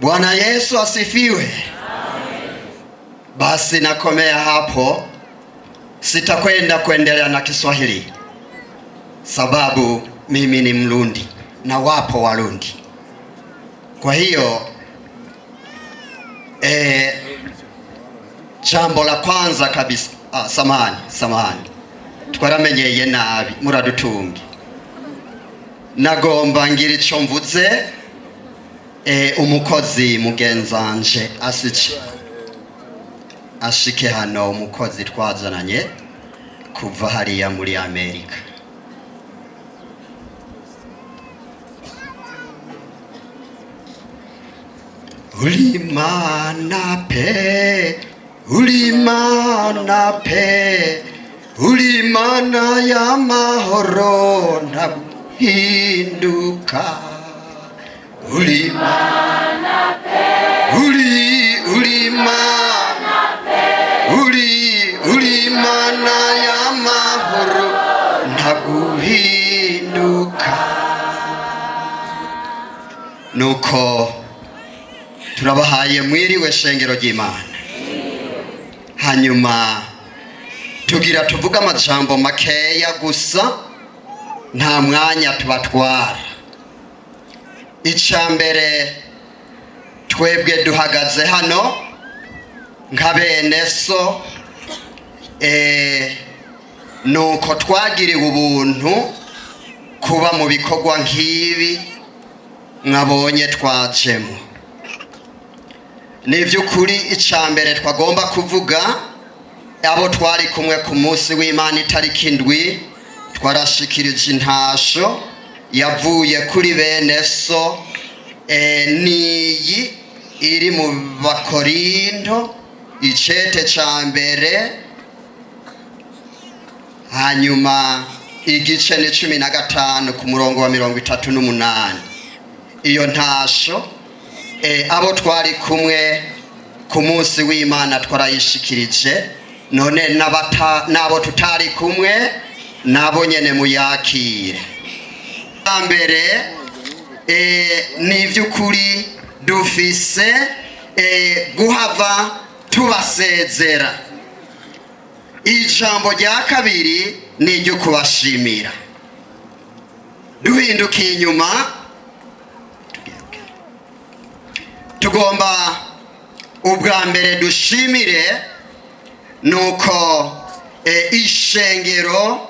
Bwana Yesu asifiwe. Basi nakomea hapo, sitakwenda kuendelea na Kiswahili sababu mimi ni Mrundi na wapo Warundi. Kwa hiyo jambo la kwanza kabisa, samahani samahani, twaramenyeye nabi muradutunge, nagomba ngira ico mvuze. Umukozi mugenzanje asice ashike hano, umukozi twazananye kuva hariya muri Amerika. Ulimana pe, ulimana pe, ulimana y'amahoro ntaguhinduka. Ulimana pe, uri ulimana pe, uri ulimana y'amahoro ntaguhinduka. Nuko turabahaye mwiriwe shengero ry'Imana. Hanyuma tugira tuvuga amajambo makeya gusa, nta mwanya tubatwara. Icya mbere, twebwe duhagaze hano nka bene so, nuko twagiriwe ubuntu kuba mu bikorwa nk'ibi mwabonye twajemo. Ni by'ukuri, icya mbere twagomba kuvuga, abo twari kumwe ku munsi w'Imana itariki 7, twarashikirije intasho yavuye kuri bene so, niyi iri mu Bakorinto icete ca mbere, hanyuma igice ni 15 ku murongo wa 38. Iyo ntasho, abo twari kumwe ku munsi w'Imana twarayishikirije, none n'abo tutari kumwe nabo nyene muyakire. Mbere, ni iby'ukuri dufise guhava tubasezera. Ijambo rya kabiri ni iryo kubashimira. Duhindukiye inyuma, tugomba ubwa mbere dushimire nuko ishengero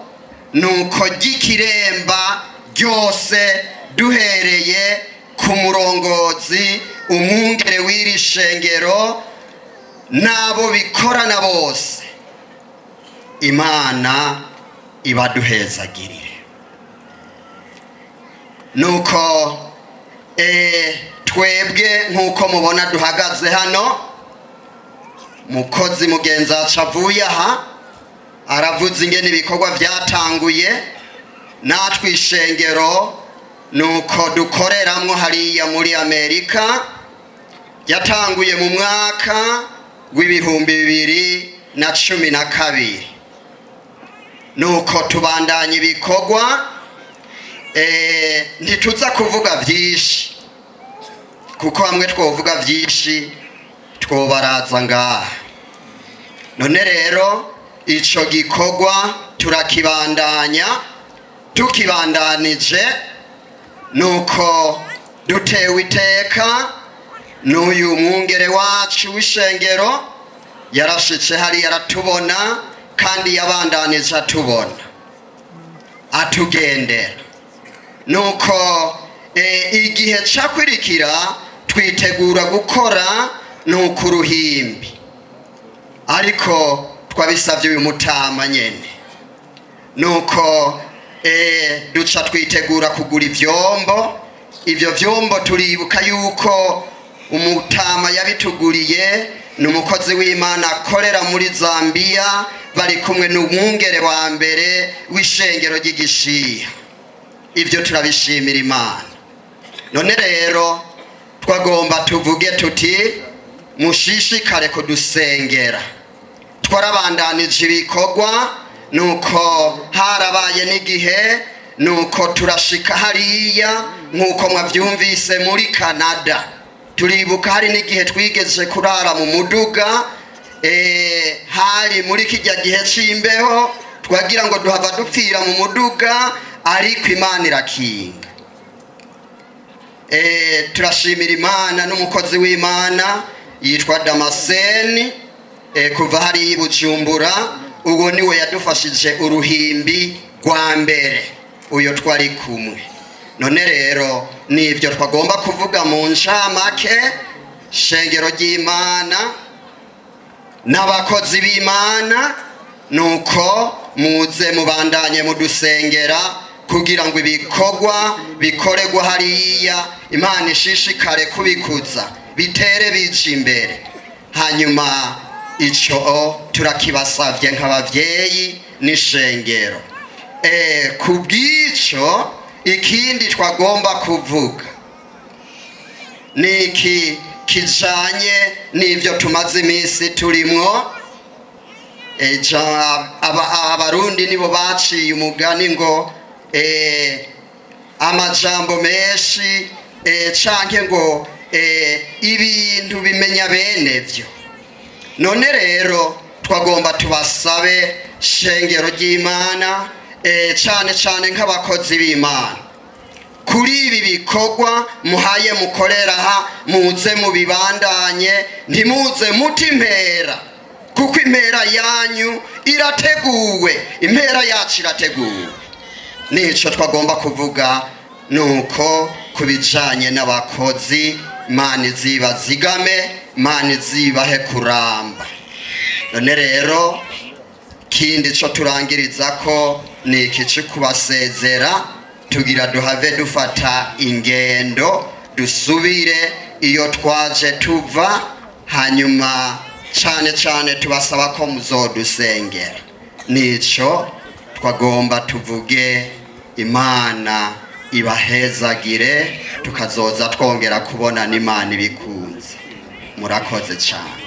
nuko ry'Ikiremba ryose, duhereye ku murongozi umwungere w'iri shengero n'abo bikorana bose, Imana ibaduhezagirire. Nuko twebwe nk'uko mubona duhagaze hano, mukozi mugenzi wacu avuye aha aravuze ingene ibikorwa byatanguye. Natwe ishengero nuko dukoreramwo hariya muri Amerika yatanguye mu mwaka w'2012. Nuko tubandanya ibikorwa. Ntituza kuvuga byinshi kuko hamwe twovuga byinshi twobaraza ngaha. None rero ico gikorwa turakibandanya. Tukibandanije, nuko dutewe iteka n'uyu mwungere wacu w'ishengero, yarashitse hariya aratubona, kandi yabandanije atubona atugendera. Nuko igihe cakwirikira twitegura gukora nuko uruhimbi, ariko twabisabye uyu mutama nyene. Nuko duca twitegura kugura ivyombo. Ivyo vyombo turibuka yuko umutama yabituguriye ni umukozi w'Imana akorera muri Zambia, bari kumwe n'umwungere wa mbere w'ishengero ry'Igishiha. Ibyo turabishimira Imana. None rero twagomba tuvuge tuti mushishikare kudusengera. Twarabandanije ibikorwa, nuko harabaye n'igihe nuko turashika hariya nk'uko mwabyumvise muri Canada. Turibuka hari n'igihe twigeze kurara mu muduga, hari muri kijya gihe c'imbeho, twagira ngo duhava dupfira mu muduga, ariko Imana irakinga. Turashimira Imana n'umukozi w'Imana yitwa Damascene, kuva hariya i Bujumbura. Uwo niwe yadufashije uruhimbi rwa mbere, uyo twari kumwe. None rero nibyo twagomba kuvuga mu ncamake. Shengero ry'Imana n'abakozi b'Imana, nuko muze mubandanye mudusengera kugira ngo ibikorwa bikorerwa hariya Imana ishishikare kubikuza, bitere bija imbere. Hanyuma ico turakibasavye nk'abavyeyi n'ishengero. Ku bw'ico, ikindi twagomba kuvuga ni iki kijanye n'ibyo tumaze iminsi turimwo. Abarundi nibo baciye umugani ngo amajambo menshi, canke ngo ibintu bimenya bene vyo. None rero twagomba tubasabe, shengero ry'Imana, cane cane nk'abakozi b'Imana, kuri ibi bikorwa muhaye mukorera aha, muze mubibandanye, ntimuze muti impera, kuko impera yanyu irateguwe, impera yacu irateguwe. Nico twagomba kuvuga, nuko ku bijanye n'abakozi, Imana izibazigame, Imana izibahe kuramba. None rero kindi co turangiriza ko ni iki co kubasezera, tugira duhave dufata ingendo dusubire iyo twaje tuva. Hanyuma cane cane tubasaba ko muzodusengera. Nico twagomba tuvuge. Imana ibahezagire, tukazoza twongera kubona n'Imana ibikunze. Murakoze cyane.